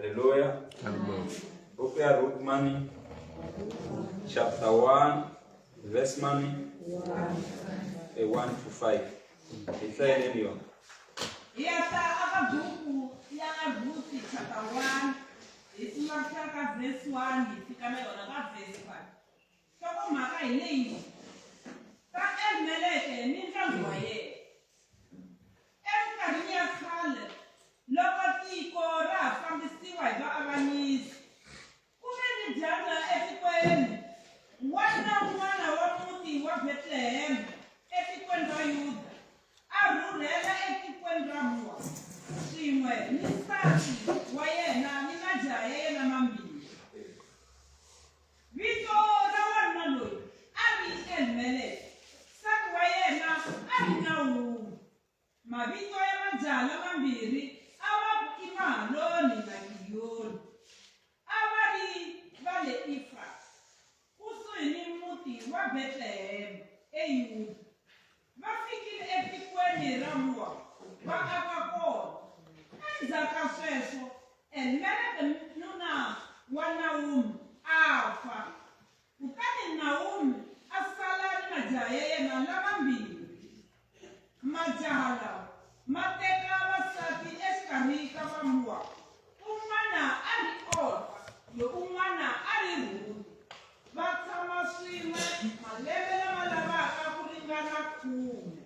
Haleluya. Buku ya Ruth mani chapter 1 verse mani 1 to 5. Hi hlayeleni yona. Hi ya ta aka buku ya Ruth chapter 1 hi sungula ku hlaya ka verse 1 hi fika na yona ka verse 5. Nhlokomhaka hi leyi ta Elimeleke ni ndyangu wa yena. Eminkarhini ya khale loko tiko ra ha fambisiwa hi vaavanyisi, ku ve ni dyandza etikweni. Wanuna un'wana wa muti wa Betlehema etikweni ra Yuda a rhurhela etikweni ra Mowabu swin'we ni nsati wa yena ni majaha ya yena mambirhi. Vito ra wanuna loyi a ri Elimeleke, nsati wa yena a ri Nawumi. Mavito ya majaha lamambirhi a va ku i Mahaloni na Kiliyoni. A va ri va le Efrata, kusuhi ni muti wa Betlehema eYuda. Va fikile etikweni ra Mowabu va aka kona. Endzhaku ka sweswo, Elimeleke nuna wa Nawumi a fa, kutani Nawumi a sala ni majaha ya yena lamambirhi. Majaha lawa ma teka vasati exikarhi ka Vamowabu, un'wana a ri Orpa loun'wana a ri Rhuti. Va tshama swin'we malembe lama lavaka ku ringana khume.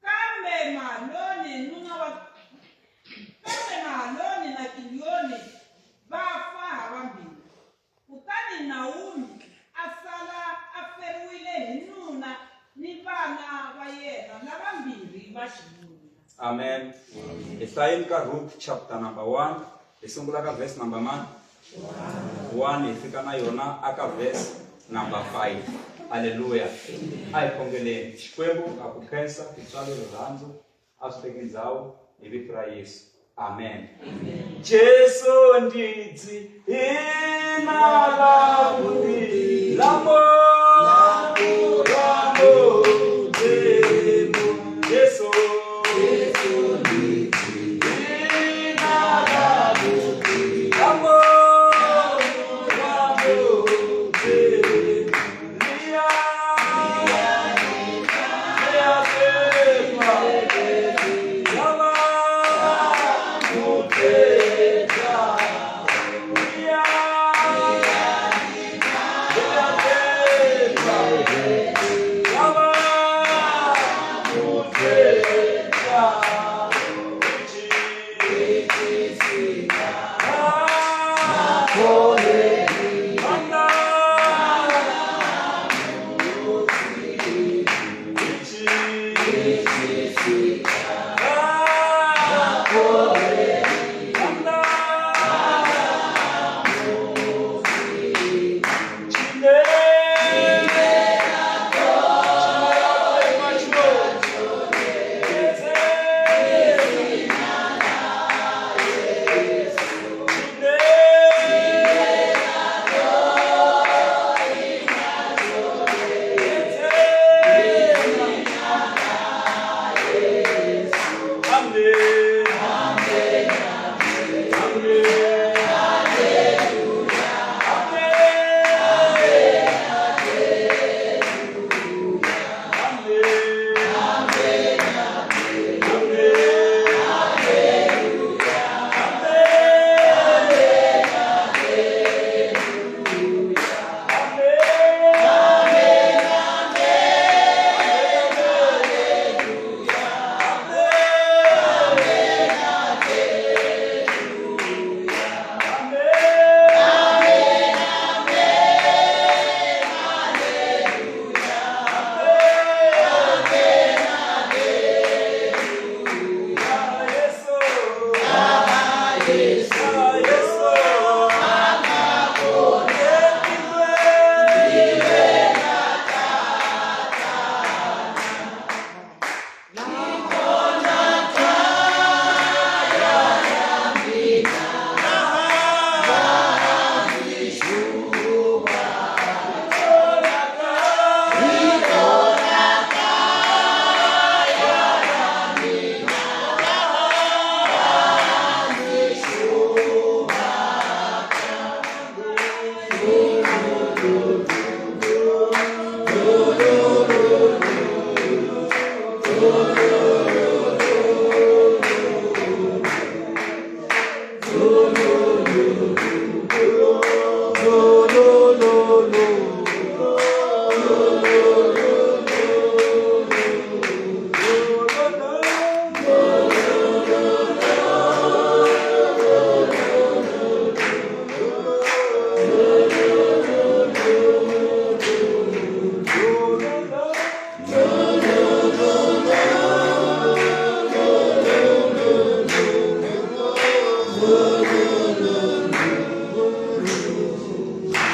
Kambe Mahaloni nuna wa kambe Mahaloni na Kiliyoni va fa havambirhi. Kutani Naomi a sala a feriwile hi nuna ni vana va yena lavambirhi va xinuna. Amen. Hi hlayeni ka Ruth chapter number 1, hi sungula ka verse number mani? 1 hi fika na yona aka verse number 5. Haleluya. A hi khongeleni. Xikwembu a ku khensa tintswalo rirhandzu a swi teki ndhawu hi vito ra Yesu. Amen. Jesu ndidzi hina labuti lamo lamo Jesu Jesu ndidzi hina labuti lamo lamo Lia Lia Lama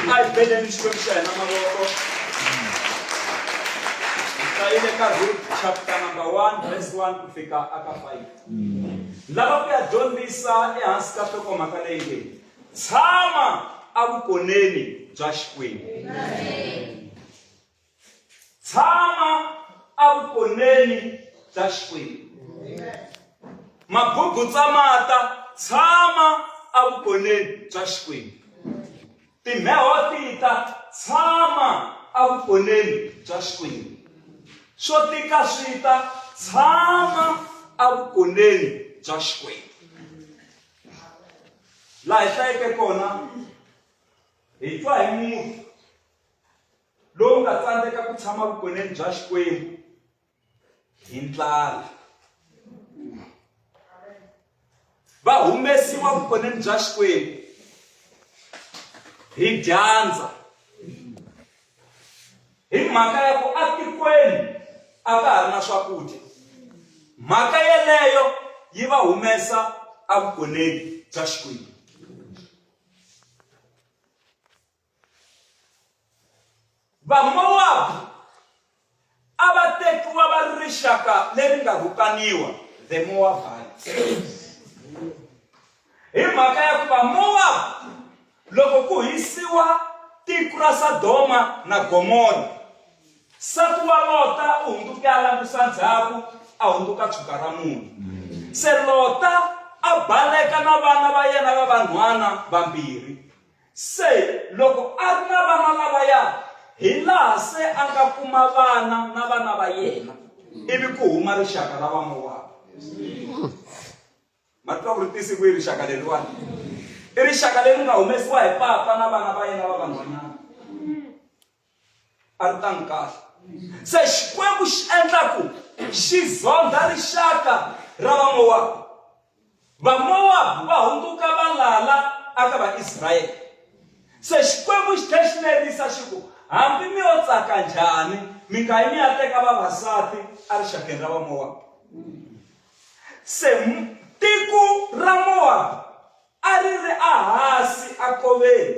A hi beleni Xikwembu xa hina mavoko. Hi hlayile ka Ruth chapter number 1 verse 1 ku fika aka 5. Lava ku ya dyondzisa ehansi ka nhlokomhaka leyi nge tshama evukoneni bya Xikwembu. Tshama evukoneni bya Xikwembu. Mabubutsamata tshama evukoneni bya Xikwembu. Timheho ti ta tshama evukoneni bya Xikwembu. Swo tika swi ta tshama evukoneni bya Xikwembu. Laha hi hlayeke kona hi twa hi muti lowu nga tsandzeka ku tshama vukoneni bya Xikwembu hi ndlala. Va humesiwa vukoneni bya Xikwembu hi dyandza hi mhaka ya ku atikweni a ka ha ri na swakudya. Mhaka yeleyo yi va humesa evukoneni bya Xikwembu. Vamowabu a va tekiwa va ri rixaka leri nga rhukaniwa, the Moabites. Hi mhaka ya ku Vamowabu loko ku hisiwa tiko ra Sodoma na Gomora, nsati wa Lota u hundzuke a langusa ndzhaku a hundzuka tshuka ra munhu. Se Lota a baleka na vana va yena va vanhwana vambirhi. Se loko a ri na vana lavaya, hi laha se a nga kuma vana na vana va yena, ivi ku huma rixaka ra Vamowabu. Ma twa ku ri tisi kwihi rixaka leriwani? I rixaka leri nga humesiwa hi papa na vana va yena va vanhwanyana. A ri tangi kahle. Se Xikwembu xi endla ku xi zondha rixaka ra Vamowabu. Vamowabu va hundzuka valala aka Vaisrayele. Se Xikwembu xi tlhe xi lerisa xi ku, hambi mi yo tsaka njhani, mi nga yi mi ya teka vavasati erixakeni ra Vamowabu. Se tiko ra Mowabu a ri ri ehasi akoveni,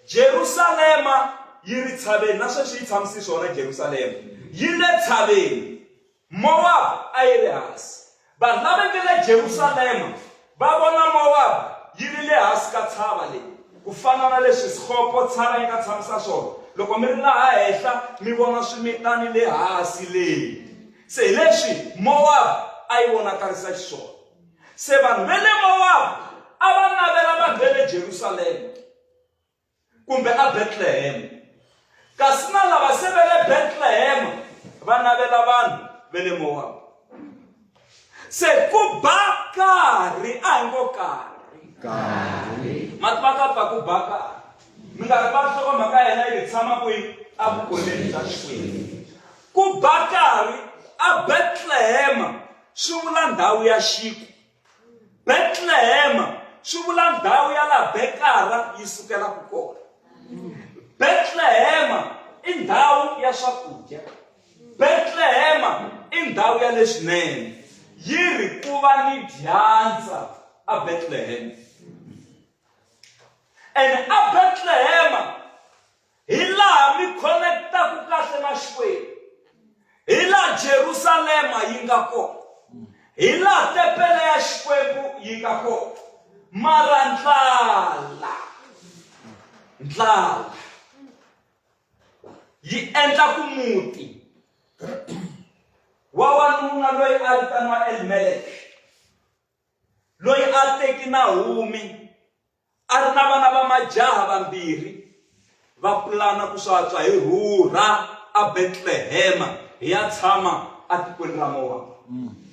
Jerusalema yi ri tshaveni, na sweswi yi tshamise swona Jerusalema yi le tshaveni, Mowabu a yi ri hansi. Vanhu lava nge le Jerusalema va vona Mowabu yi ri le hansi ka tshava leyi, ku fana na leswi Sixopo tshava yi nga tshamisa swona. Loko mi ri laha henhla mi vona swimitani le hansi le. Se hi leswi Mowabu a yi vonakarisa xiswona. Se vanhu va le Mowabu a va navela vanhu va le Jerusalema kumbe a Betlehema. Kasi na lava se va le Betlehema va navela vanhu va le Mowabu. Se ku ba karhi a hi ngo karhi. Karhi. Ma tiva ka pfa ku ba karhi. Mi nga rivali nhlokomhaka ya hina yi ri tshama kwihi evukoneni bya Xikwembu. Ku ba karhi a Betlehema swi vula ndhawu ya xiku. Betlehema swi vula ndhawu ya laha bekara yi sukelaka kona. Betlehema i ndhawu ya swakudya. Betlehema i ndhawu ya leswinene. Yi ri ku va ni dyandza aBetlehema. Ene aBetlehema Hi laha mi khonektaku kahle na Xikwembu. Hi laha Jerusalema yi nga kona. Hi laha tempele ya Xikwembu yi nga kona. Mara ndlala, ndlala yi endla ku muti wa wanuna loyi a vitaniwa Elimeleke, loyi a teki Nahumi A ri na vana va majaha vambirhi, va pulana ku swa antswa hi rhurha aBetlehema hi ya tshama atikweni ra Mowabu,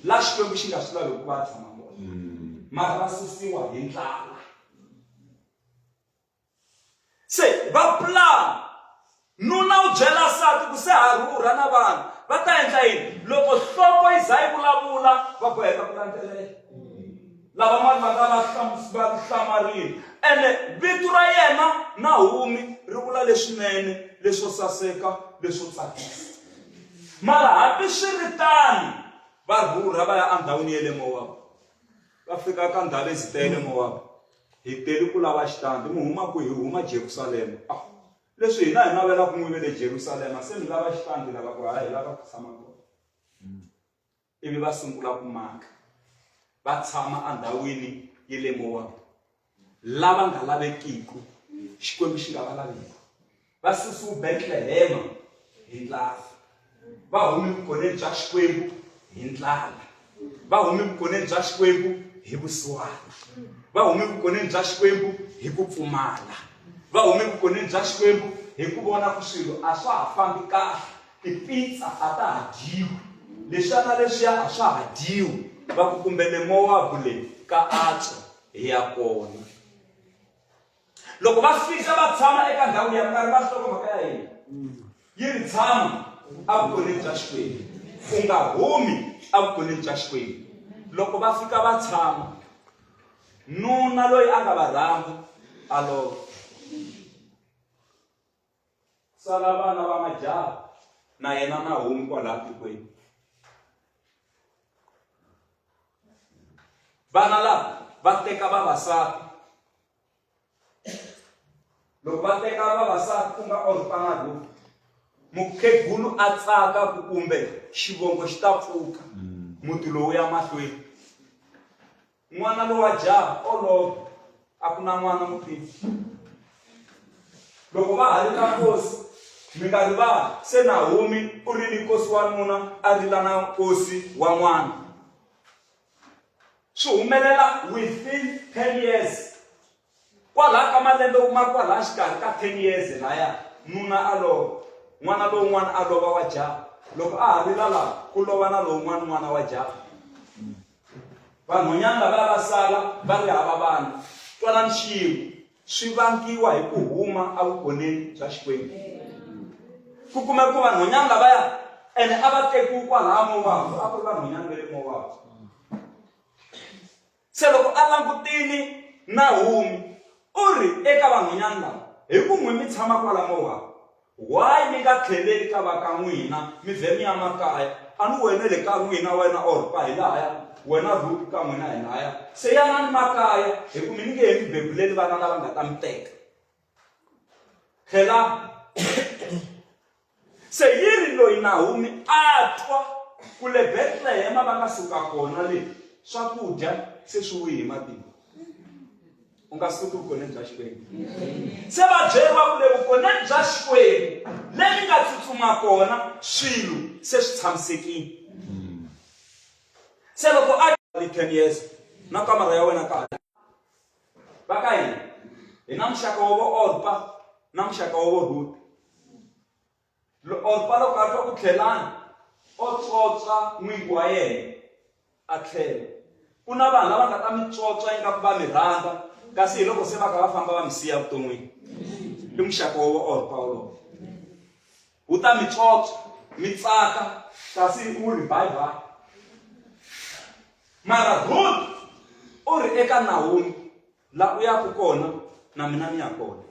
la Xikwembu xi nga swi lavi ku va tshama kona. Mara va susiwa hi ndlala. Se va pulana. Nuna u byela nsati ku se ha rhurha na vanhu va ta endla yini loko nhloko yi za yi vulavula va boheka ku landzelela lava mani va nga va va hlamarile ene vito ra yena Nahumi ri vula leswinene leswo saseka leswo tsakisa mara hambi swi ri tano va rhurha va ya endhawini ya le Mowabu va fika ka ndhawu lezi tele Mowabu. Hi tele ku lava xitandi, mi huma kwihi? Hi huma Jerusalema. A leswi hina hi navelaka n'wi ve le Jerusalema, se mi lava xitandi lava ku hayi hi lava ku tshama kona. Ivi va sungula ku maka, va tshama endhawini ya le Mowabu. Lava nga lavekiku, Xikwembu xi nga va laveki. Va susiwe Betlehema hi ndlala. Va hume vukoneni bya Xikwembu hi ndlala. Va hume vukoneni bya Xikwembu hi vusiwana. Va hume vukoneni bya Xikwembu hi ku pfumala. Va hume vukoneni bya Xikwembu hi ku vona ku swilo a swa ha fambi kahle, tipitsa a ta ha dyiwi, leswiya na leswiya a swa ha dyiwi. Va ku kumbe le Mowabu le ka antswa hi ya kona. Loko va fika va tshama eka ndhawu ya karhi va nhlokomhaka ya hina yi ri tshama evukoneni bya Xikwembu, u nga humi evukoneni bya Xikwembu. Loko va fika va tshama, nuna loyi a nga va rhamba a lova. Sala vana va majaha na yena Nahumi kwalaha tikweni. Vana lava va teka vavasati. Loko va teka vavasati ku nga Orpa na Rhuti, mukhegulu a tsaka ku kumbe xivongo xi ta pfuka muti lowu ya mahlweni. N'wana lowa jaha o lova, a ku na n'wana mutini. Loko va ha rila nkosi, mi nga rivali, se Nahumi u rile nkosi wa nuna a rila na nkosi wa n'wana. Swi humelela within 10 years. Kwalaha ka malembe ma kwalaha xikarhi ka 10 years laya, nuna a lova, n'wana lowun'wana a lova wa jaha. Loko a ha rila laha, ku lova na lowun'wana n'wana wa jaha. Vanhwanyana lavaya va sala va ri hava vana. Twanani xiyimo, swi vangiwa hi ku huma evukoneni bya Xikwembu. Ku kumeka ku vanhwanyana lavaya ene a va tekiwi kwalaya Mowabu, a ku ri vanhwanyana va le Mowabu. Se loko a langutile Nahumi, u ri eka vanhwanyana lava, Hi ku n'we mi tshama kwala Mowabu, why mi nga tlheleli ka va ka n'wina mi vhe mi ya makaya? A ni wena le ka n'wina, wena Orpa hi lahaya, wena Ruti ka n'wina hi lahaya. Se yanani makaya, hi ku mi ni nge he mi bebuleli vana lava nga ta mi teka. Tlhelani. Se yi ri loyi Nahumi a twa ku le Betlehema va nga suka kona le, swakudya se swi wihi hi matimba. U nga suki vukoneni bya Xikwembu. Se va byeriwa ku le vukoneni bya Xikwembu le mi nga tsutsuma kona swilo se swi tshamisekile. Se loko a ri 10 years na kamara ya wena ka va ka hina hi na muxaka wa vo Orpa na muxaka wa vo Ruth. Orpa loko a twa ku tlhelani o tswotswa n'wingi wa yena a tlhela. Ku na vanhu lava nga ta mi tswotswa ingaku va mi rhandza kasi hi loko se va kha va famba va mi siya vuton'wini. I muxaka wa vo Orpa wolowo. Wu ta mi tswotswa mi tsaka kasi wu ri bye bye. Mara Ruth u ri eka Naomi, La u yaka kona, na mina ni ya kona.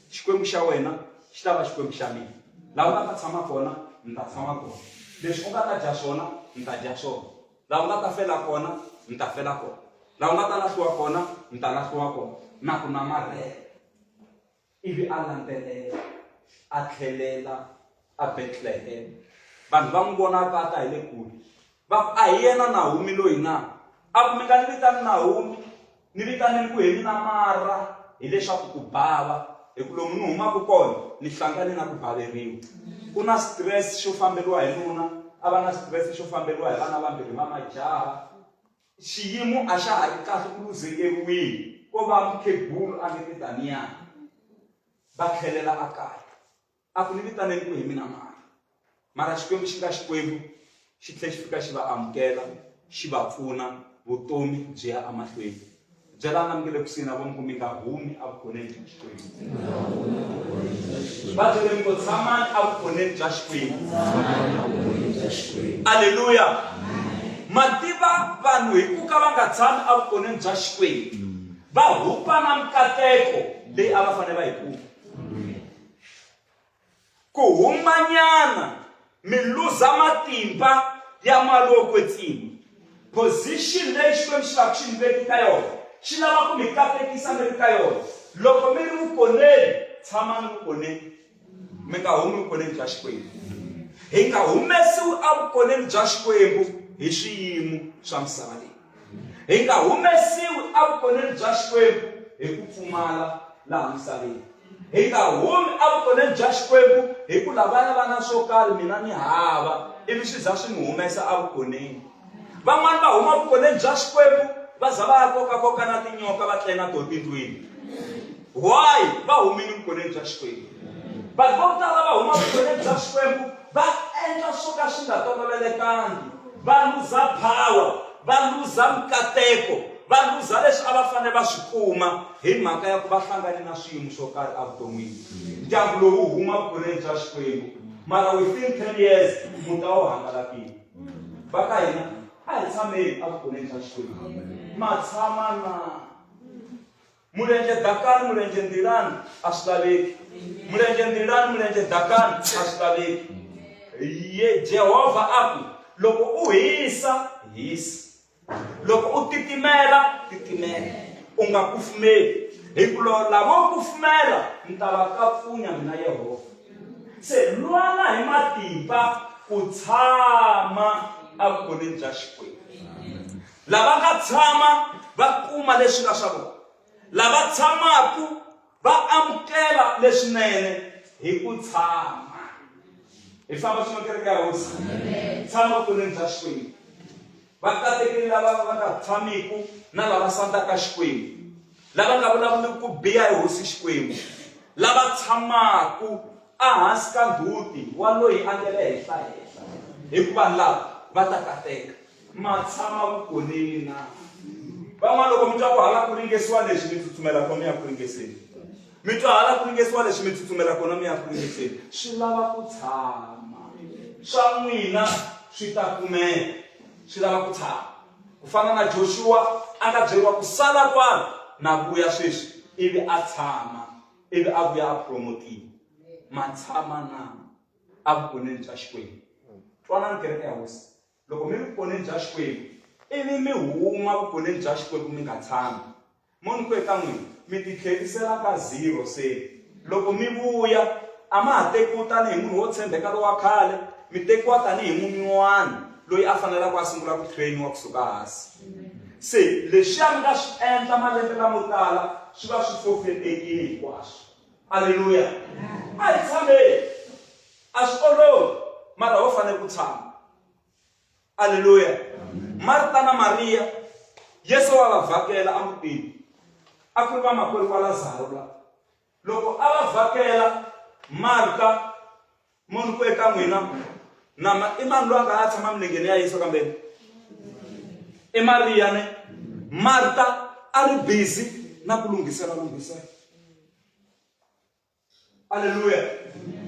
Xikwembu xa wena xi ta va Xikwembu xa mina. Laha u nga ta tshama kona, ni ta tshama kona. Leswi u nga ta dya swona, ni ta dya swona. Laha u nga ta fela kona, ni ta fela kona. Laha u nga ta lahliwa kona, ni ta lahliwa kona. Na ku namarhela. Ivi a landzelela, a tlhelela eBetlehema. Vanhu va n'wi vona a ta hi le kule. Va ku, A hi yena Nahumi loyi na? A ku, Mi nga ni vitani Nahumi, ni vitaneni ku hi mina Mara, hileswaku ku bava, hi ku lomu ni humaka kona ni hlangane na ku baveriwa. U na stress xo famberiwa hi nuna, a va na stress xo famberiwa hi vana vambirhi va majaha. Xiyimo a xa ha ri kahle ku luzekeriwile ko va mukhegulu a nge te taniya. Va tlhelela a kaya. A ku ni vitaneni ku hi mina mara. Mara Xikwembu xi nga Xikwembu xi tlhe xi fika xi va amukela xi va pfuna vutomi byi ya emahlweni. Byelana mi nge le kusuhi na vona ku mi nga humi evukoneni bya Xikwembu. Va byele mi ku tshamani evukoneni bya Xikwembu. Aleluya. Ma tiva vanhu hi ku ka va nga tshami evukoneni bya Xikwembu va hupa na mikateko leyi a va fanele va yi kuma. Ku humanyana mi luza matimba ya mali wo kwetsima. Position leyi Xikwembu xi va ku xi ni veki ka yona. Xi lava ku mi katekisa mi ri ka yona. Loko mi ri vukoneni, tshamani vukoneni. Mi nga humi vukoneni bya Xikwembu. Hi nga humesiwi evukoneni bya Xikwembu hi swiyimo swa misava leyi. Hi nga humesiwi evukoneni bya Xikwembu hi ku pfumala laha misaveni. Hi nga humi evukoneni bya Xikwembu hi ku lavaya va na swo karhi mina ni hava, ivi swi za swi ni humesa evukoneni. Van'wana va huma vukoneni bya Xikwembu va za va ya kokakoka na tinyoka va tlele na toho tindlwini. Why? Va humile vukoneni bya Xikwembu. Vanhu vo tala va huma vukoneni bya Xikwembu va endla swo ka swi nga tolovelekangi, va luza power, va luza mikateko, va luza leswi a va fanele va swi kuma hi mhaka ya ku va hlangane na swiyimo swo karhi evuton'wini. Ndyangu lowu wu huma vukoneni bya Xikwembu, mara within 10 years muti a wu hangalakile. Va ka hina a hi tshameni evukoneni bya Xikwembu. Ma tshama na? Mulenzhe dakani mulenzhe nḓilani a swi laveki. Mulenzhe nḓilani mulenzhe dakani a swi laveki. Ye Jehovha a ku loko u hisa hisa. Loko u titimela titimela. U nga kufumeli. Hi ku lavo kufumela ni ta va kapfunya mina Yehovha. Se lwana hi matimba ku tshama evukoneni bya Xikwembu. Lava nga tshama va kuma leswi nga swa vona. Lava tshamaka va amukela leswinene hi ku tshama. Hi famba swin'we kereke ya Hosi. Tshama vuton'wini bya Xikwembu. Va katekile lava va nga tshamiki na lava sandzaka Xikwembu. Lava nga vulavuliki ku biha hi Hosi Xikwembu. Lava tshamaka ehansi ka ndzhuti wa loyi a nge le henhla-henhla. Hikuva lava va ta kateka. Ma tshama vukoneni na? Van'wana loko mi twa ku hala ku ringesiwa leswi mi tsutsumela kona mi ya ku ringeseni. Mi twa hala ku ringesiwa leswi mi tsutsumela kona mi ya ku ringeseni. Swi lava ku tshama. Swa n'wina swi ta kumeka. Swi lava ku tshama. Ku fana na Joshua a nga byeriwa ku sala kwala na vuya sweswi ivi a tshama ivi a vuya a promotiwa. Ma tshama na evukoneni bya Xikwembu. Twanani kereke ya Hosi. Loko mi ri vukoneni bya Xikwembu, ivi mi huma vukoneni bya Xikwembu mi nga tshami, mo ni ku eka n'wina, mi titlherisela ka zero se. Loko mi vuya, a ma ha tekiwi tanihi munhu wo tshembeka lowa khale, mi tekiwa tanihi munyuwani loyi a fanelaka a sungula ku train-iwa kusuka hansi. Se leswiya mi nga swi endla malembe lamo tala swi va swi fofetekile hinkwaswo. Aleluya! A hi tshameni. A swi olovi, mara ho fanele ku tshama. Aleluya! Marta na Mariya, Yesu wa va vhakela emutini. A ku ri vamakwerhu wa Lazaro lava. Loko a va vhakela, Marta, munhu ku eka n'wina, nama i mani loyi a nga ya tshama milengeni ya Yesu kambe i Mariya ne? Marta a ri busy na ku lunghisela lunghisela. Aleluya!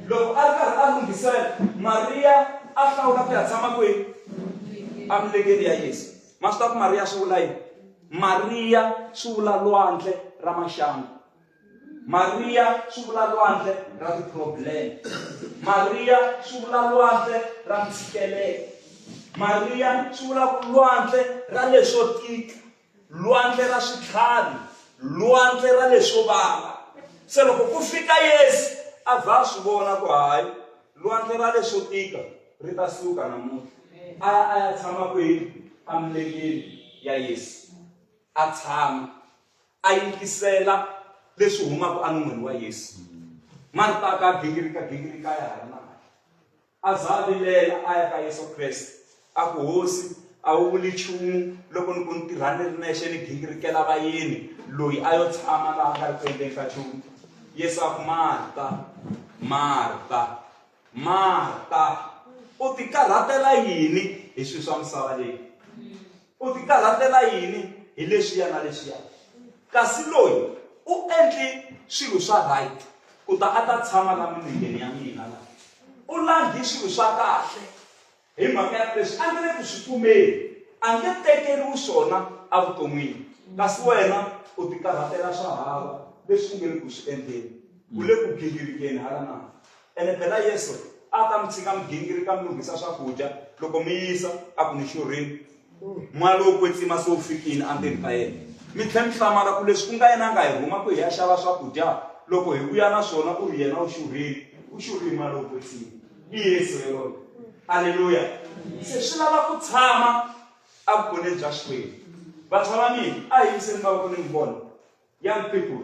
Loko a ri karhi a lunghisela, Mariya a hlawula ku ya tshama kwihi? Emilengeni ya Yesu. Ma swi tiva ku Mariya swi vula yini? Mariya swi vula lwandle ra maxangu. Mariya swi vula lwandle ra ti-problem. Mariya swi vula lwandle ra ntshikelelo. Mariya swi vula lwandle ra leswo tika. Lwandle ra switlhavi, lwandle ra leswo vava. Se loko ku fika Yesu, a vha a swi vona ku hayi, lwandle ra leswo tika ri ta suka namuntlha. A ya a ya tshama kwihi? Emilengeni ya Yesu. A tshama, a yingisela leswi humaka enon'wini wa Yesu. Marta a ka gingirika gingirika ya ha ri na A za a vilela a ya ka Yesu Kreste, a ku, Hosi, a wu vuli nchumu loko ni ku ni tirha ni ri nexe ni gingirikela vayeni, loyi a yo tshama laha a nga ri ku endleni ka nchumu? Yesu a ku, Marta, Marta, Marta, u tikarhatela yini hi swilo swa misava leyi? U tikarhatela yini hi leswiya na leswiya? Kasi loyi u endli swilo swa right ku ta a ta tshama la milengeni ya mina la. U langhi swilo swa kahle hi mhaka ya ku leswi a nge le ku swi kumeni a nge tekeriwi swona evuton'wini. Kasi wena u tikarhatela swa hava leswi u nge le ku swi endleni. U le ku gingirikeni hala na hala. Ene phela Yesu a ta mi tshika mi gingirika mi lunghisa swakudya loko mi yisa a ku ni xurhile. Moya lowo kwetsima se wu fikile endzeni ka yena. Mi tlhela mi hlamala ku leswi ku nga yena a nga hi rhuma ku hi ya xava swakudya, loko hi vuya na swona u ri yena u xurhile. U xurhile moya lowo kwetsima. I Yesu yoloye. Aleluya. Se swi lava ku tshama evukoneni bya Xikwembu. Vantshwa va mina, a hi yimiseni mavoko ni mi vona. Young people,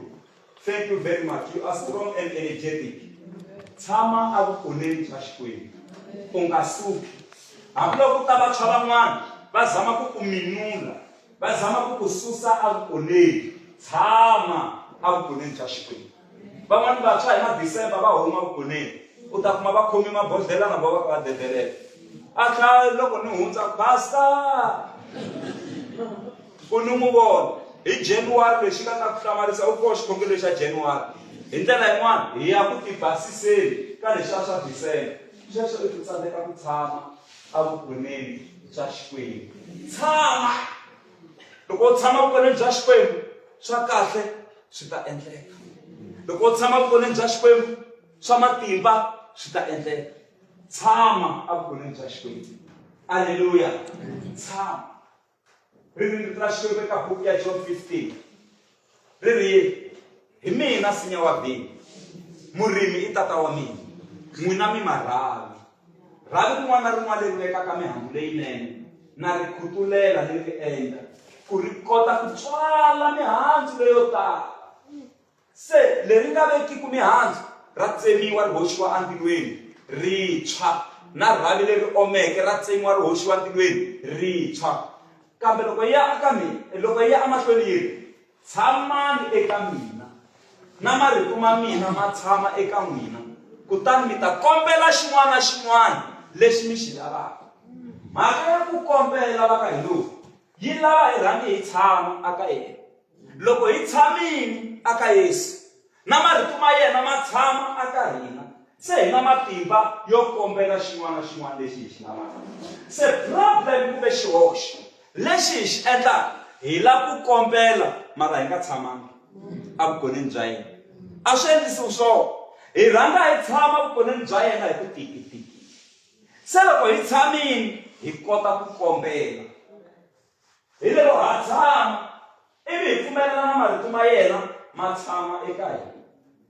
thank you very much. You are strong and energetic. Tshama evukoneni bya Xikwembu. U nga suki. Hambiloko ku ta vantshwa van'wana va zama ku ku minula, va zama ku ku susa evukoneni, tshama evukoneni bya Xikwembu. Van'wana vantshwa hi ma-December va huma vukoneni, u ta kuma va khome mabodhlela na vona va kha va dedelela. A tlha loko ni hundza, pastor ku ni n'wi vona hi January lexi nga ta ku hlamarisa u koxa xikhongelo xa January hi ndlela yin'wana hi ya ku tibasiseni ka leswiya swa December sweswo i ku tsandzeka ku tshama evukoneni bya Xikwembu tshama loko u tshama vukoneni bya Xikwembu swa kahle swi ta endleka loko u tshama vukoneni bya Xikwembu swa matimba swi ta endleka tshama evukoneni bya Xikwembu aleluya tshama Ri ri rito ra Xikwembu eka buku ya John 15 ri ri yini? Hi mina nsinya wa vhinyo, murimi i tata wa mina, n'wina mi marhavi. Rhavi rin'wana na rin'wana leri vekaka mihandzu leyinene na ri khutulela ni ri endla ku ri kota ku tswala mihandzu leyo tala. Se leri nga vekiku mihandzu ra tsemiwa ri hoxiwa entilweni ri tshwa, na rhavi leri omeke ra tsemiwa ri hoxiwa entilweni ri tshwa. Kambe loko yi ya eka mina, loko yi ya emahlweni yi ri, Tshamani eka mina, na marito ma mina ma tshama eka n'wina, kutani mi ta kombela xin'wana na xin'wana lexi mi xi lavaka. Mhaka ya ku kombela va ka hi lowu yi lava hi rhange hi tshama aka yena. Loko hi tshamile aka Yesu, na marito ma yena ma tshama aka hina, se hi na matimba yo kombela xin'wana na xin'wana lexi hi xi lavaka. Se problem kumbe xihoxo lexi hi xi endlaka, hi lava ku kombela mara hi nga tshamangi evukoneni bya yena. A swi endlisiwi swona. Hi rhanga hi tshama vukoneni bya yena hi ku tikitiki. Se loko hi tshamile hi kota ku kombela. Hi lero ha tshama ivi hi pfumelela na marito ma yena ma tshama eka hina.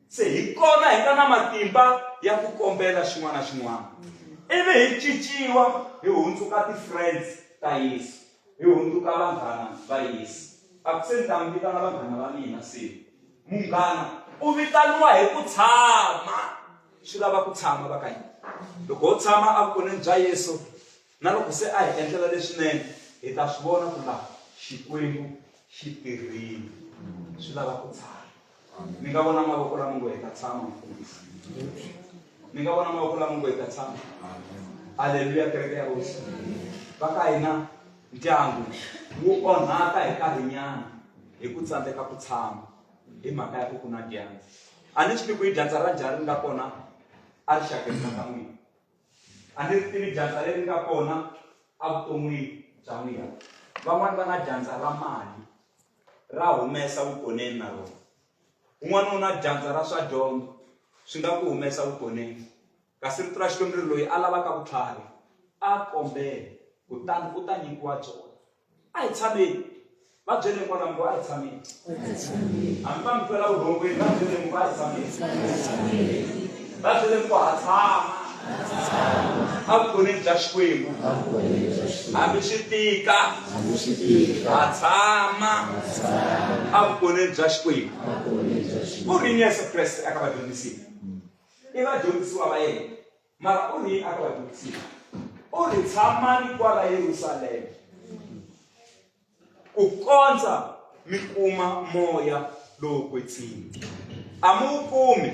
Se hi kona hi nga na matimba ya ku kombela xin'wana na xin'wana. Ivi hi cinciwa hi hundzuka ti-friends ta Yesu, hi hundzuka vanghana va Yesu. A ku se ni ta mi vitana vanghana va mina se. Munghana u vitaniwa hi ku tshama. Swi lava ku tshama va ka hina. Loko ho tshama evukoneni bya Yesu, Na loko se a hi endlela leswinene, hi ta swi vona ku laha Xikwembu xi tirhile. Swi lava ku tshama. Mi nga vona mavoko lama ngo hi ta tshama, mufundhisi. Mi nga vona mavoko lama ngo hi ta tshama. Aleluya, kereke ya Hosi. Va ka hina ndyangu wu onhaka hi nkarhinyana hi ku tsandzeka ku tshama hi mhaka ya ku ku na dyandza. A ni swi tivi ku i dyandza ra njhani ri nga kona erixakeni ra ka n'wina. A ni ri tivi dyandza leri nga kona evuton'wini bya n'wina. Van'wana va na dyandza ra mali, ra humesa vukoneni na rona. Un'wana u na dyandza ra swa dyondzo, swi nga ku humesa vukoneni. Kasi rito ra Xikwembu ri loyi a lavaka vutlhari a kombele, kutani u ta nyikiwa byona. A hi tshameni. Va byeleni kwala mi ku a hi tshameni. Hambi va mi twela vurhongweni va byeleni mi ku a hi tshameni. Va byeleni ku ha tshama evukoneni bya Xikwembu. Hambi swi tika ha tshama evukoneni bya Xikwembu. U ri Yesu Kreste eka vadyondzisiwa. I vadyondzisiwa va yena. Mara u ri yini aka vadyondzisiwa? U ri tshamani kwala Yerusalema ku kondza mi kuma moya lowo kwetsima. A mi wu kumi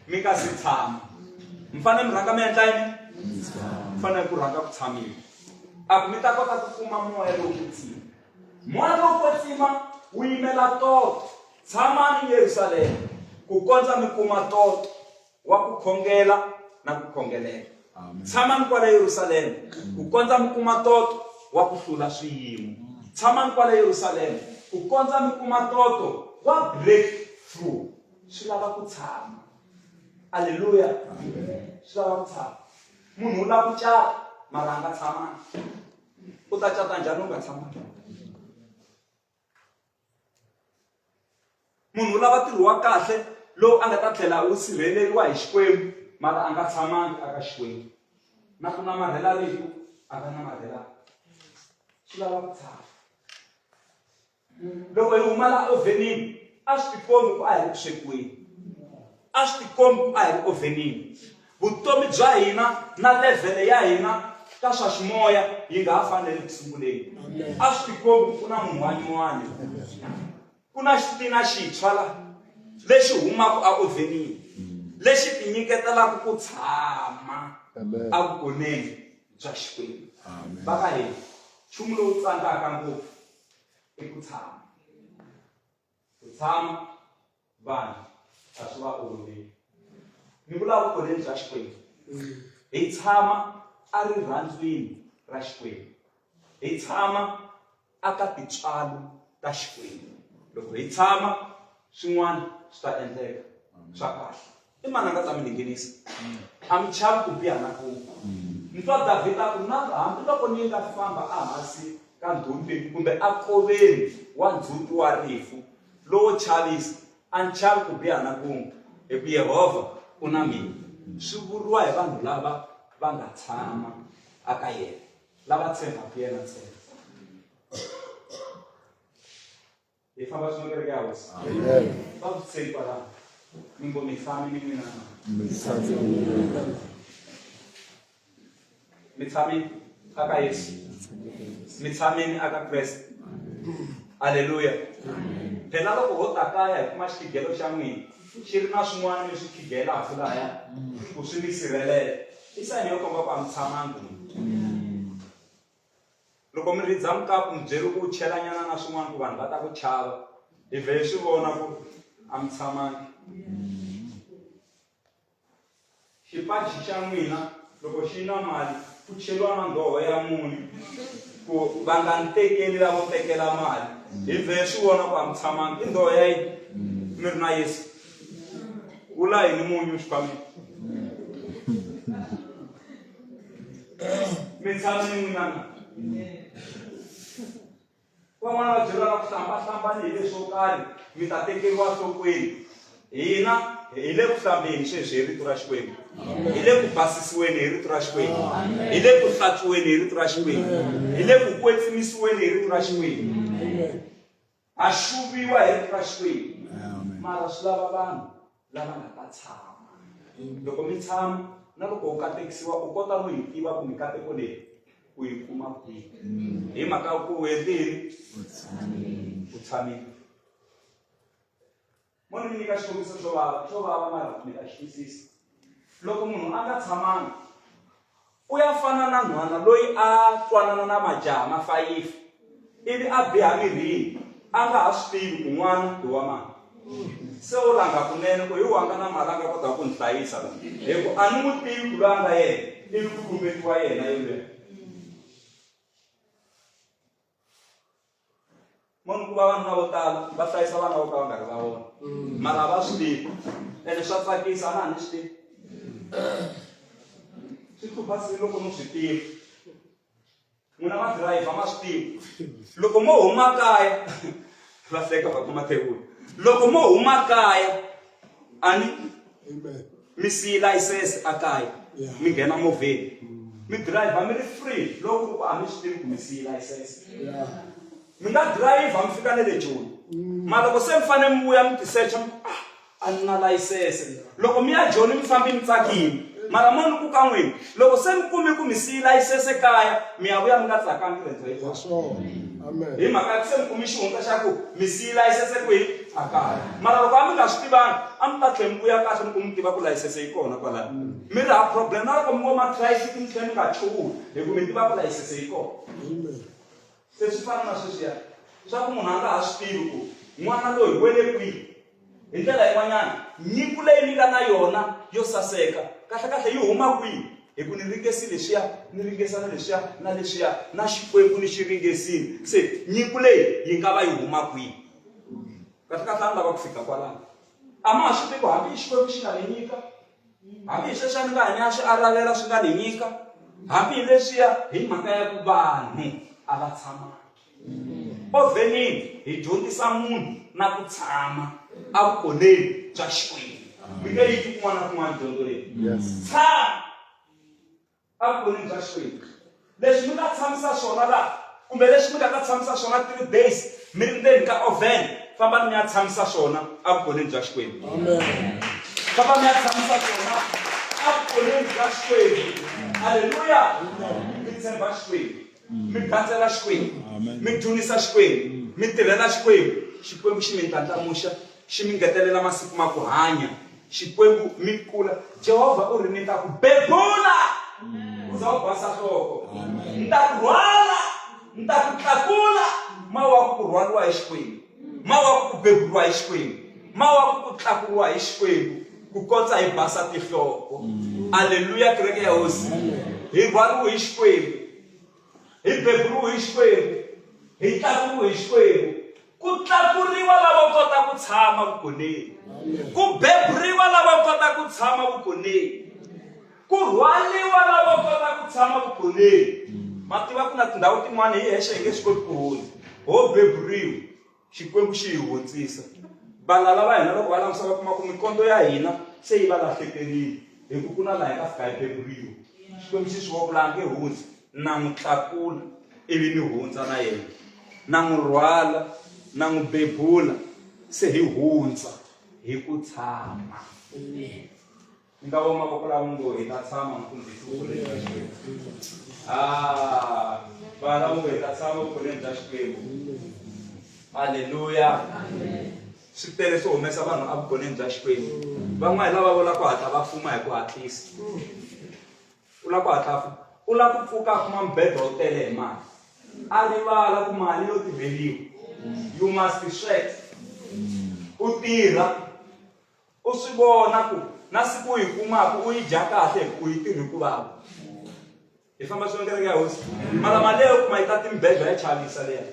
mi nga si tshama. Mi fanele mi rhanga mi endla yini? Mi fanele ku rhanga ku tshamiwa. A ku mi ta kota ku kuma moya lowo kwetsima. Moya lowo kwetsima wu yimela toto. Tshamani Yerusalema ku kondza mi kuma toto. wa ku khongela na ku khongelela. Tshamani kwala Yerusalema ku kondza mi kuma toto wa ku hlula swiyimo. Tshamani kwala Yerusalema ku kondza mi kuma toto wa breakthrough. Swi lava ku tshama. Aleluya. Swi lava ku tshama. Munhu u lava ku cata mara a nga tshamanga. U ta cata njhani u nga tshamanga? Munhu u lava ntirho wa kahle lowu a nga ta tlhela wu sirheleriwa hi Xikwembu mara a nga tshamangi aka Xikwembu. Na ku namarhela rito a nga namarhelanga. Swi lava ku tshama. Loko hi huma la ovhenini a swi tikombi ku a hi ri ku swekiweni. A swi tikombi ku a hi ri ovhenini. Vutomi bya hina na levhele ya hina ka swa ximoya yi nga ha fani na le ku sunguleni. A swi tikombi ku ku na munhu wa nyuwani. Ku na xitina xintshwa la lexi humaka aovhenini lexi tinyiketelaka ku tshama evukoneni bya Xikwembu. Va ka hina, nchumu lowu tsandzaka ngopfu i ku tshama. Ku tshama vanhu a swi va oloveli. Ni vula vukoneni bya Xikwembu. Hi tshama erirhandzwini ra Xikwembu. Hi tshama aka tintswalo ta Xikwembu. Loko hi tshama, swin'wana swi ta endleka swa kahle. I mani a nga ta mi ninginisa? A mi chavi ku biha na kun'we. Ni twa Davhida a ku, Na hambiloko ni nga famba ehansi ka ndzhuti kumbe ekoveni wa ndzhuti wa rifu lowo chavisa, a ni chavi ku biha na kun'we, hi ku Yehovha u na mina. Swi vuriwa hi vanhu lava va nga tshama aka yena. Lava tshembaka yena ntsena. Hi famba swin'we kereke ya Hosi. Va vutiseni kwalano. Mi ngo mi tshami ni n'wina na? Mi tshami aka Yesu. Mi tshamini aka Kreste. Aleluya. Phela loko ho ta kaya hi kuma xikhigelo xa n'wina xi ri na swin'wana mi swi khigelaka lahaya ku swi mi sirhelela. I sayini yo komba ku a mi tshamangi n'wina. Loko mi ridza mukapu mi byeriwe ku wu chelanyana na swin'wana ku vanhu va ta ku chava, hi vhe hi swi vona ku a mi tshamangi. Xipachi xa n'wina loko xi na mali ku cheriwa na ndzoho ya munyu ku va nga ni tekeli lavo tekela mali. Hi vhe hi swi vona ku a mi tshamangi. I ndzoho ya yini? Mi ri na Yesu. Wu la yini munyu xikhwameni? Mi tshame ni n'wina na? Van'wana va byeriwa na ku hlamba-hlambani hi leswo karhi mi ta tekeriwa nhlokweni. Hina hi le ku hlambeni sweswi hi rito ra Xikwembu. Hi le ku basisiweni hi rito ra Xikwembu. Hi le ku hlantswiweni hi rito ra Xikwembu. Hi le ku kwetsimisiweni hi rito ra Xikwembu. Ha xuviwa hi rito ra Xikwembu. Mara swi lava vanhu lava nga ta tshama. Loko mi tshama na loko u katekisiwa u kota no yi tiva ku mikateko leyi u yi kuma kwihi. Hi mhaka ku u endle yini? U tshamile. Mo ni mi nyika xikombiso xo vava, xo vava mara mi ta xi twisisa. Loko munhu a nga tshamanga u ya fana na nhwana loyi a twanana na majaha ma fayifi ivi a biha mirini a nga ha swi tivi ku n'wana i wa mani. Se u rhanga kunene ku hi wanga na mali a nga kota ku ni hlayisa la hi ku a ni n'wi tivi ku loyi a nga yena ivi ku lumbetiwa yena yelweyo. Moni ku vavanuna vo tala va hlayisa vana vo ka va nga ri va vona mara a va swi tivi ene swa tsakisa a na ha ni swi tivi swi hlupha siku loko no swi tiva n'wina madirayivha ma swi tiva loko mo huma kaya va hleka va kuma thewula loko mo huma kaya a ni mi siyi layisense a kaya mi nghena movheni mi dirayivha mi ri free loko ku ri ku a mi swi tivi ku mi siyi layisense mi nga dirayivha mi fika na le joni mara loko se mi fanele mi vuya mi tisecha mi ku ah a ni na layisense loko mi ya joni mi fambi mi tsakile mara mo ni ku ka n'wina loko se mi kume ku mi siyi layisense kaya mi ya vuya mi nga tsakangi riendzo hinkwaro hi mhaka ya ku se mi kumi xihundla xa ku mi siyi layisense kwihi a kaya mara loko a mi nga swi tivangi a mi ta tlhela mi vuya kahle mi ku mi tiva ku layisense yi kona kwalano mi ri ha problem na loko mi vo ma-traffic mi tlhela mi nga chuhi hi ku mi tiva ku layisense yi kona se swi fana na sweswiya swa ku munhu a nga ha swi tivi ku n'wana loyi we le kwihi Hi ndlela yin'wanyana, nyiko leyi ni nga na yona yo saseka, kahle-kahle yi huma kwihi? Hi ku ni ringesile leswiya, ni ringesa na leswiya, na leswiya, na Xikwembu ni xi ringesile. Se nyiko leyi yi nga va yi huma kwihi? Kahle-kahle a ni lava ku fika kwalano. A ma ha swi tivi ku hambi i Xikwembu xi nga ni nyika, hambi hi sweswiya ni nga ha ni ya swi aravela swi nga ni nyika, hambi hi leswiya, hi mhaka ya ku vanhu a va tshamangi. Ovhenini hi dyondzisa munhu na ku tshama evukoneni bya Xikwembu. Mi nge yi twi kun'wana na kun'wana dyondzo leyi. Tshama evukoneni bya Xikwembu. Leswi mi nga tshamisa swona laha kumbe leswi mi nga ta tshamisa swona 3 days mi ri ndzeni ka oven, fambani mi ya tshamisa swona evukoneni bya Xikwembu. Famba mi ya tshamisa swona evukoneni bya Xikwembu. Aleluya! Mi tshemba Xikwembu. Mi gandzela Xikwembu. Mi dzunisa Xikwembu. Mi tirhela Xikwembu. Xikwembu xi mi ndlandlamuxa, xi mi ngetelela masiku ma ku hanya. Xikwembu mi kula. Jehovha u ri, Ni ta ku bebula u za u basa nhloko. Ni ta ku rhwala, ni ta ku tlakula. Mawaku ku rhwariwa hi Xikwembu! Mawaku ku beburiwa hi Xikwembu! Mawaku ku tlakuriwa hi Xikwembu ku kondza hi basa tinhloko! Aleluya, kereke ya Hosi! Hi rhwariwe hi Xikwembu. Hi beburiwe hi Xikwembu, hi tlakuriwe hi Xikwembu. Ku tlakuriwa lavo kota ku tshama vukoneni, ku beburiwa lavo kota ku tshama vukoneni, ku rhwaliwa lavo kota ku tshama vukoneni. Ma tiva ku na tindhawu tin'wana hi hexe hi nge swi koti ku hundza, ho beburiwa. Xikwembu xi hi hundzisa. Valala va hina loko va langusa va kuma ku mikondzo ya hina se yi va lahlekerile hi ku ku na laha hi nga fika hi beburiwa. Xikwembu xi swi vona ku laha nge hundzi na n'wi tlakula ivi ni hundza na yena. Na n'wi rhwala, na n'wi bebula se hi hundza hi ku tshama. Ni nga vona mavoko lawa ngo hi ta tshama mfundhisi vukoneni bya Xikwembu. Ah, vana ngo hi ta tshama vukoneni bya Xikwembu. Haleluya. Swi tele swo humesa vanhu evukoneni bya Xikwembu. Van'wana hi lava vula ku hatla va fuma hi ku hatlisa. U lava ku hatla a fuma. U lava ku pfuka a kuma mubedo wu tele hi mali. A rivala ku mali yo tirheliwa. You must sweat. U tirha. U swi vona ku na siku u yi kumaka u yi dya kahle hi ku u yi tirhi ku vava. Hi famba swin'we kereke ya Hosi. Mara mali leyo kuma yi ta timbedla ya chavisa leya.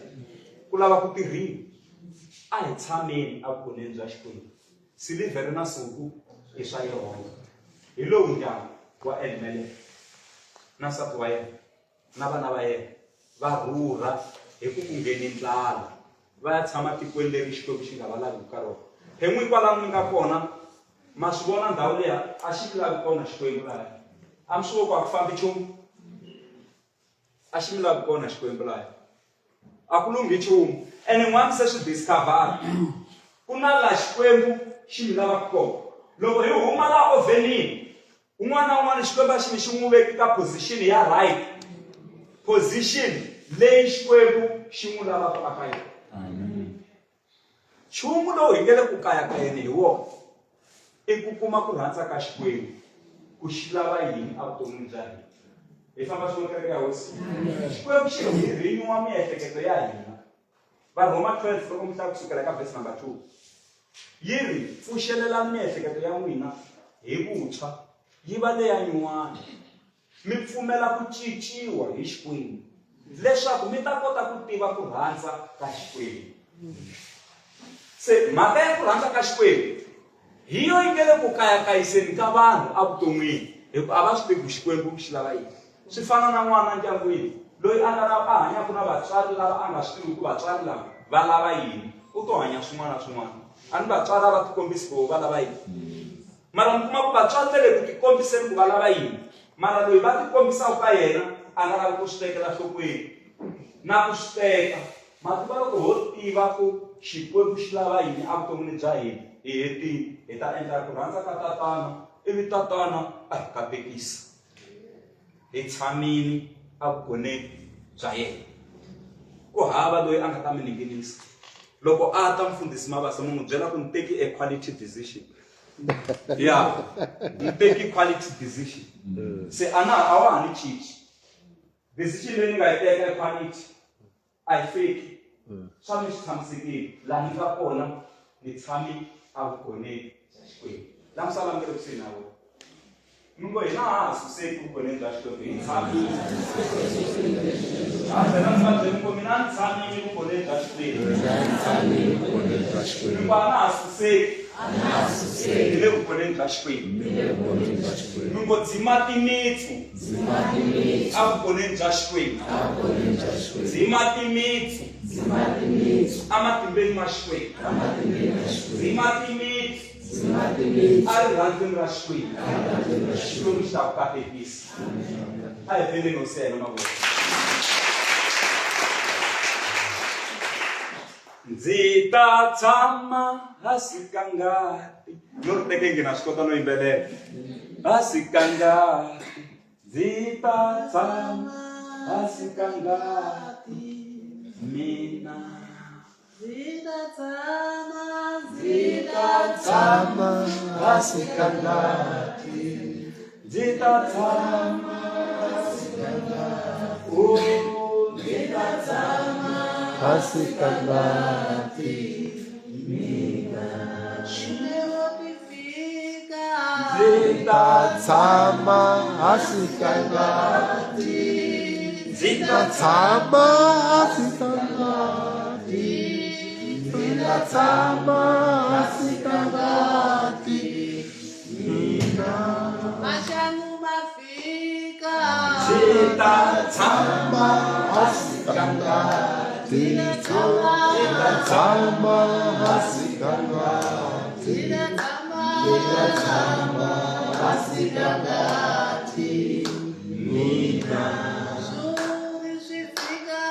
Ku lava ku tirhiwa. A hi tshameni evukoneni bya Xikwembu. Silivhere na nsuku i swa Yehovha. Hi lowu ndyangu wa Elimeleke na nsati wa yena na vana va yena va rhurha hi ku ku nghene ndlala. Va ya tshama tikweni leri Xikwembu xi nga va laviki ka rona. Phen'wi kwalano mi nga kona, ma swi vona ndhawu liya a xi mi lavi kona Xikwembu lahaya. A mi swi voni ku a ku fambi nchumu? A xi mi lavi kona Xikwembu lahaya. A ku lunghi nchumu. Ene n'wana se swi discover ku na la Xikwembu xi mi lavaka kona. Loko hi huma la ovhenini, Un'wana na un'wana Xikwembu a xi mi xi n'wi veki ka position ya right, position leyi Xikwembu xi n'wi lavaka aka yona. Nchumu lowu hi nge le ku kayakayeni hi wona i ku kuma ku rhandza ka Xikwembu ku xi lava yini evuton'wini bya hina. Hi famba swin'we kereke ya Hosi. Xikwembu xi hi renew miehleketo ya hina. Varhoma 12 loko mi hlaya kusukela ka verse number 2 yi ri pfuxelelani miehleketo ya n'wina hi vuntshwa yi va leya nyuwana mi pfumela ku cinciwa hi Xikwembu leswaku mi ta kota ku tiva ku rhandza ka Xikwembu. Se mhaka ya ku rhandza ka Xikwembu hi yo yi nge le ku kayakayiseni ka vanhu evuton'wini hikuva a va swi tivi ku Xikwembu xi lava yini. Swi fana na n'wana endyangwini loyi a nga na a hanyaka na vatswari lava a nga swi tivi ku vatswari lava va lava yini. U to hanya swin'wana na swin'wana. A ni vatswari a va tikombisi ku va lava yini. Mara mi kuma ku vatswari va le ku tikombiseni ku va lava yini, mara loyi va tikombisaka ka yena a nga lavi ku swi tekela nhlokweni na ku swi teka. Ma tiva loko ho tiva ku Xikwembu xi lava yini evuton'wini bya hina, hi hetile. Hi ta endla ku rhandza ka Tatana ivi Tatana a hi katekisa. Hi tshamile evukoneni bya yena. Ku hava loyi a nga ta mi ninginisa. Loko a ta mufundhisi Mabasa mi n'wi byela ku ni teki a quality decision. Ya, ni teki quality decision. Se a na a wa ha ni cinci. Decision leyi ni nga yi teka i quality. A yi feki. Swa mi swi tshamisekile. Laha ni nga kona ni tshame evukoneni bya Xikwembu. La misava mi nge le kusuhi na wena. Mi ngo hina ha ha suseki vukoneni bya Xikwembu hi tshamile. Ha byela mi va byela mi ngo mina ni tshamile vukoneni bya Xikwembu. Mi ngo a na ha suseki. Ni le vukoneni bya Xikwembu. Mi ngo dzima timitsu evukoneni bya Xikwembu. Dzima timitsu ematimbeni ma Xikwembu. Dzima timitsu erirhandzwini ra Xikwembu. Xikwembu xi ta ku katekisa. A hi beleni hosi ya hina mavoko. Ndzi ta tshama hansi ka ngati no ri teke ngi na swi kota no yimbelela hansi ka ngati ndzi ta tshama hansi ka ngati mina Ndzi ta tshama ndzi ta tshama hansi ka ngati ndzi ta tshama hansi ka ngati oh ndzi ta tshama hansi ka ngati mina Ximero ti fika ndzi ta tshama hansi ka ngati ndzi ta tshama hansi ka ngati ndzi ta tshama hansi ka ngati mina maxangu ma fika ndzi ta tshama hansi ka ngati ndzi ta tshama hansi ka ngati Ndzi ta tshama ndzi ta tshama hansi ka ngati mina swi swi fika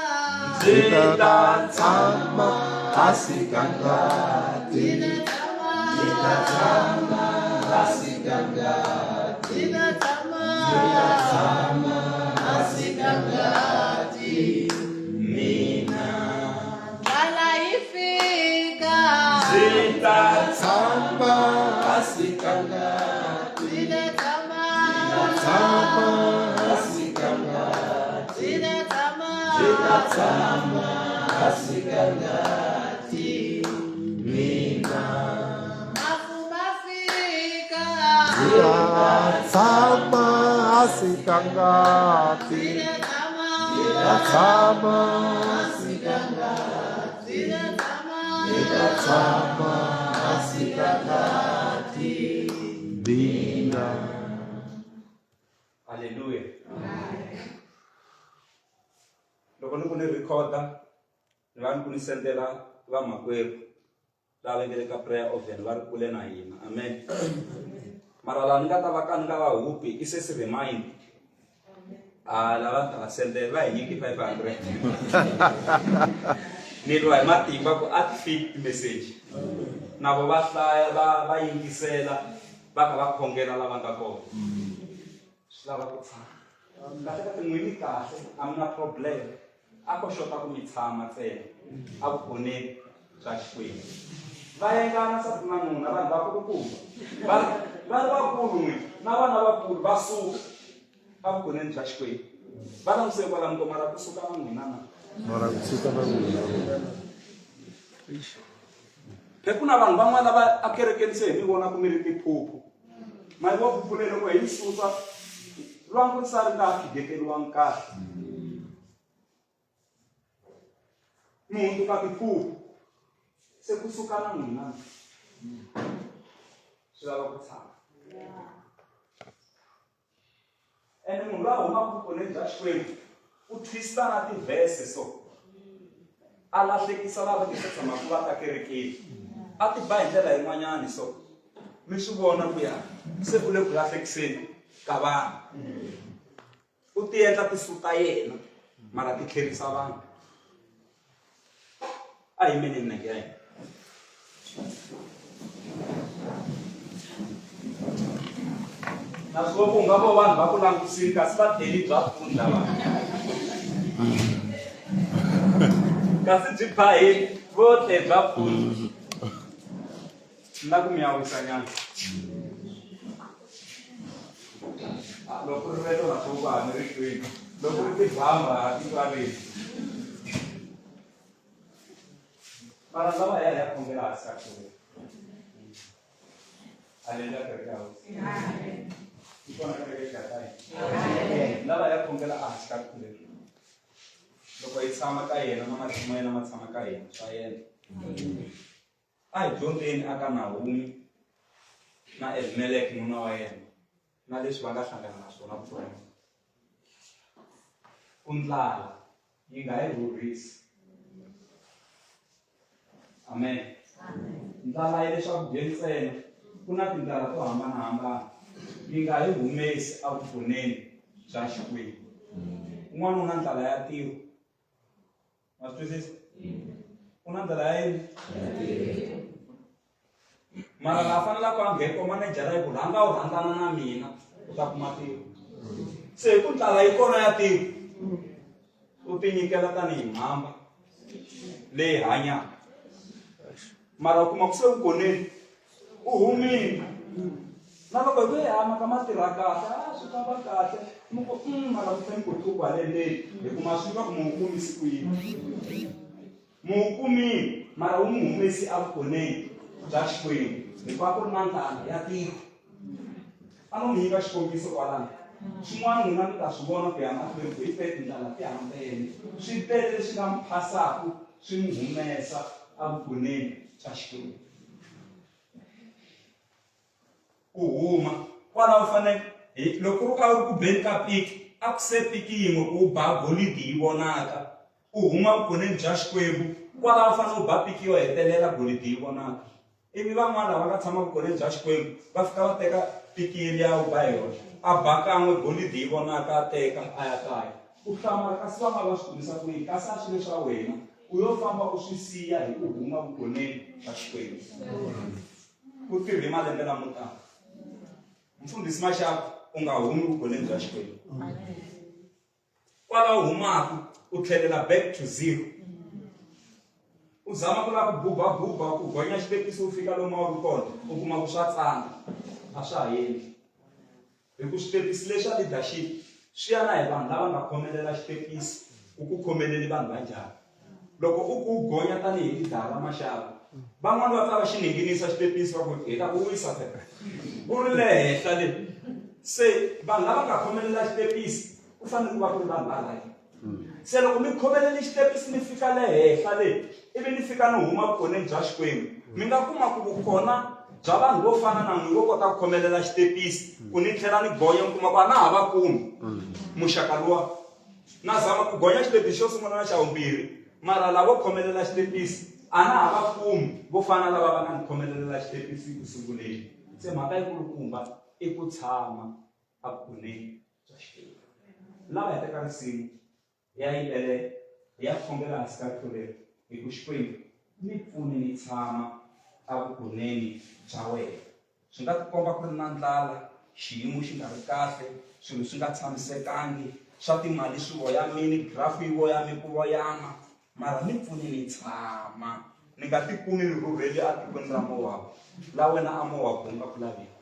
ndzi ta tshama hansi ka ngati Ndzi ta tshama ndzi ta tshama hansi ka ngati Ndzi ta tshama ndzi ta tshama hansi ka ngati mina ndlala yi fika ndzi ta tshama hansi ka ngati Ndzi ta tshama tshama hansi ka ngati Ndzi ta tshama ndzi ta tshama hansi ka ngati mina mafu ma fika ndzi ta tshama hansi ka ngati Ndzi ta tshama ndzi ta tshama hansi ka ngati Ndzi ta tshama ndzi ta tshama hansi ka ngati mina Haleluya. Loko ni ku ni rhikhoda ni va ni ku ni sendela vamakwerhu lava nge le ka prayer oven va ri kule na hina amen mara laha ni nga ta va ka ni nga va hupi i sesi remind a lava ni ta va sendela va hi nyiki 500 ni lwa hi matimba ku a ti fiki ti-message na vo va hlaya va va yingisela va kha va khongela lava nga kona swi lava ku tshama kahle kahle n'wini kahle a mi na problem a ko xota ku mi tshama ntsena a vukoneni bya Xikwembu va yengana nsati na nuna vanhu vakulukumba va va ri vakulu n'wi na vana vakulu va suka a vukoneni bya Xikwembu va languse kwala mi mara kusuka na n'wina na mara kusuka na n'wina phe ku na vanhu van'wana lava a kerekeni se hi mi vona ku mi ri tiphuphu ma yi vo phuphu leyi loko hi yi susa lwangu ri sa ri nga ha khigeteriwangi kahle mi hundzuka tiphuphu se kusuka na n'wina swi lava ku tshama ene munhu loyi a humaka vukoneni bya xikwembu u twista na tivhese so a lahlekisa lava nge se tshamaka va ta kerekeni a ti ba hi ndlela yin'wanyani so mi swi vona ku ya se u le ku lahlekiseni ka vanhu u ti endla tisu ta yena mara ti tlherisa vanhu a hi yimeni minenge ya hina naswo ku nga vo vanhu va ku langutisini kasi va tlheli bya pfundla vanhu kasi byi phahile vo tle bya pfundla na ku mi ya wisa nyana loko ri reto na swo va ni ri twini loko ri tibamba titwaleni mara lava ya ya khongela hansi ka xikwembu aleluya kereke ya hosi yi kona kereke exikarhi ka hina lava ya khongela ehansi ka xikhongelo loko hi tshama ka yena na matimu ya yena ma tshama ka hina swa yena. A hi dyondzeni aka Nahumi na Elimeleke nuna wa yena na leswi va nga hlangana na swona vuton'wini. Ku ndlala yi nga hi rhurhisi. Amen. Ndlala yi le swakudyeni ntsena. Ku na tindlala to hambanahambana. Yi nga hi humesi evukoneni bya Xikwembu. Un'wana u na ndlala ya ntirho. Ma swi twisisa? U na ndlela ya yini? Mara laha fanelaka a nghena manejara yi ku rhanga u rhandzana na mina u ta kuma tiko. Se hi ku ndlala yi kona ya tiko u tinyikela tanihi mhamba leyi hanyaka mara u kuma ku se vukoneni u humile na loko hi ku ya maka ma tirha kahle a swi famba kahle mi ku mara ku tlhela ku ku haleleni hi kuma swi va ku mu kumisi ku yini mu kumile mara wu mu humesi evukoneni bya Xikwembu hikuva ku ri na ndlala ya tiko a no mi nyika xikombiso kwalano swin'wana n'wina mi ta swi vona ku ya mahlweni ku hi te tindlala ti hambene swi tele leswi nga mi phasaku swi mi humesa evukoneni bya Xikwembu U huma kwalaho u fanele hi loko u ri a wu ri ku beni ka piki a ku se piki yin'we ku u ba golidi yi vonaka u huma vukoneni bya Xikwembu kwalaho u fanele u ba piki yo hetelela golidi yi vonaka ivi van'wana lava nga tshama vukoneni bya Xikwembu va fika va teka piki yeliya u ba hi yona a ba kan'we golidi yi vonaka a teka a ya kaya u hlamala kasi va nga va swi kumisa ku yini kasi a swi le swa wena u yo famba u swi siya hi ku huma vukoneni bya Xikwembu u tirhe malembe lamo tala mfundhisi Maxava u nga humi vukoneni bya Xikwembu kwala u humaka u tlhelela back to zero u zama ku lava ku bubabuba ku gonya xitepisi u fika lomu a wu ri kona u kuma ku swa tsana a swa ha endli Hi ku switepisi leswa leadership swi ya na hi vanhu lava nga khomelela xitepisi ku ku khomeleli vanhu va njhani. Loko u ku u gonya tanihi lidara maxava van'wani va pfa va xi ninginisa xitepisi va ku hi ta ku wisa phela u ri le henhla le. Se vanhu lava nga khomelela xitepisi ku fanele ku va ku ri vanhu va right. Se loko mi khomelele xitepisi mi fika le henhla le ivi ni fika ni huma vukoneni bya Xikwembu mi nga kuma ku vukona bya vanhu vo fana na n'wi vo kota ku khomelela xitepisi ku ni tlhela ni gonya mi kuma ku a na ha va kumi muxaka luwa na zama ku gonya xitepisi xo sungula na xa vumbirhi mara lavo khomelela xitepisi a na ha va kumi vo fana lava va nga ni khomelelela xitepisi ku sunguleni se mhaka yikulukumba i ku tshama evukoneni bya Xikwembu. Lava hi teka risimu hi ya yimbelela hi ya khongela hansi ka rito leri hi ku Xikwembu ni pfuni ni tshama evukoneni bya wena. Swi nga tikomba ku ri na ndlala, xiyimo xi nga ri kahle, swilo swi nga tshamisekangi, swa timali swi voyamile, graph yi voyame ku voyama, mara ni pfuni ni tshama ni nga tikumi ni rhurheli etikweni ra Mowabu, la wena a Mowabu u nga ku laviki.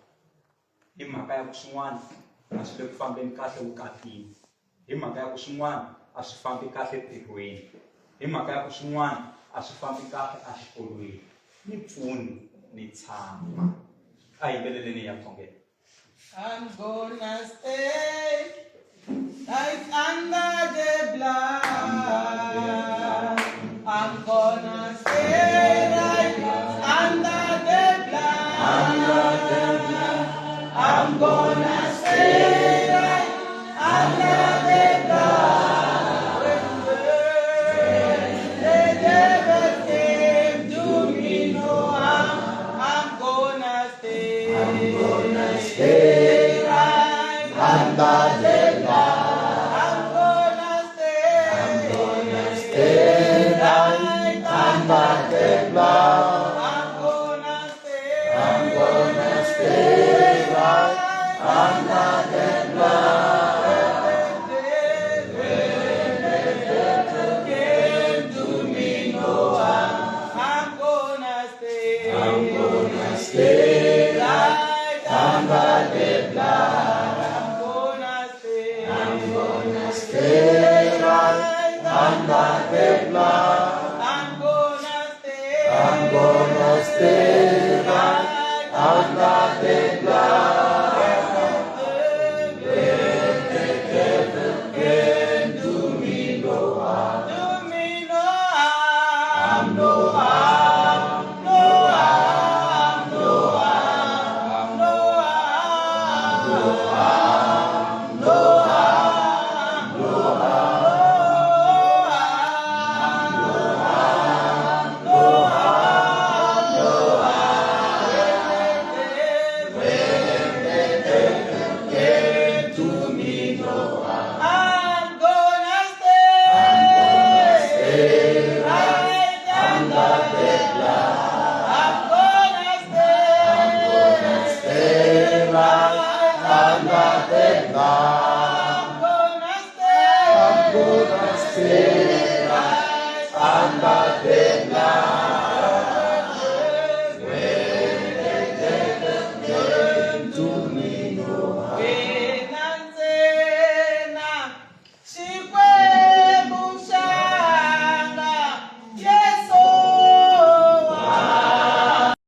Hi mhaka ya ku swin'wana a swi le ku fambeni kahle vukatini, hi mhaka ya ku swin'wana a swi fambi kahle ntirhweni, hi mhaka ya ku swin'wana a swi fambi kahle exikolweni, ni pfuni ni tshama. A hi yimbeleleni hi ya khongela. I'm gonna stay right under the blood. I'm gonna stay right